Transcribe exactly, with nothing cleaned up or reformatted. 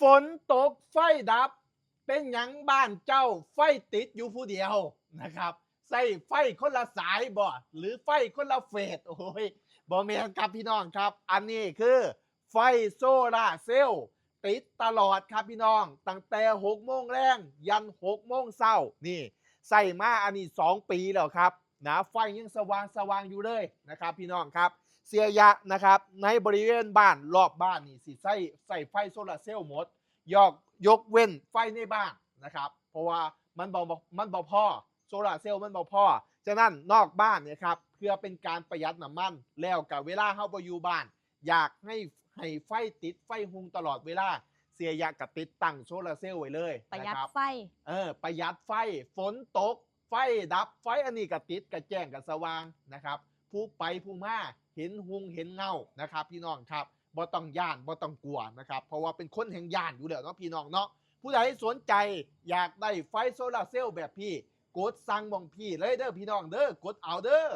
ฝนตกไฟดับ เป็นหยังบ้านเจ้าไฟติดอยู่ผู้เดียวนะครับ ใช้ไฟคนละสายบ่ หรือไฟคนละเฟส โอ้ย บ่แม่นครับพี่น้องครับ อันนี้คือไฟโซลาร์เซลล์ติดตลอดครับพี่น้อง ตั้งแต่หกโมงแลงยันหกโมงเช้า นี่ใช้มาอันนี้สองปีแล้วครับนะ ไฟยังสว่างสว่างอยู่เลยนะครับพี่น้องครับ เสียยะนะครับ ในบริเวณบ้านรอบบ้านนี่สิใช้ใช้ไฟโซลาร์เซลล์หมด ยกยกเว้นไฟในบ้านนะครับ เพราะว่ามันบ่มันบ่พอ โซลาร์เซลล์มันบ่พอ ฉะนั้นนอกบ้านเนี่ยครับ เพื่อเป็นการประหยัดน้ำมัน แล้วกับเวลาเฮาบ่อยู่บ้าน อยากให้ให้ไฟติดไฟหุงตลอดเวลา เสียยะก็ติดตั้งโซลาร์เซลล์ไว้เลย ประห นะ ยัด ครับ ไฟ เออ ประหยัดไฟ ฝนตก ไฟดับ ไฟอันนี้ก็ติด ก็แจ้ง ก็สว่างนะครับ ผู้ไปผู้มาเห็นหุงเห็นเงานะครับ พี่น้องครับ บ่ต้องย่าน บ่ต้องกลัวนะครับ เพราะว่าเป็นคนแห่งย่านอยู่แล้วเนาะพี่น้องเนาะ ผู้ใดสนใจอยากได้ไฟโซลาร์เซลล์แบบพี่ กดสั่งหม่องพี่เลยเด้อพี่น้องเด้อ กดเอาเด้อ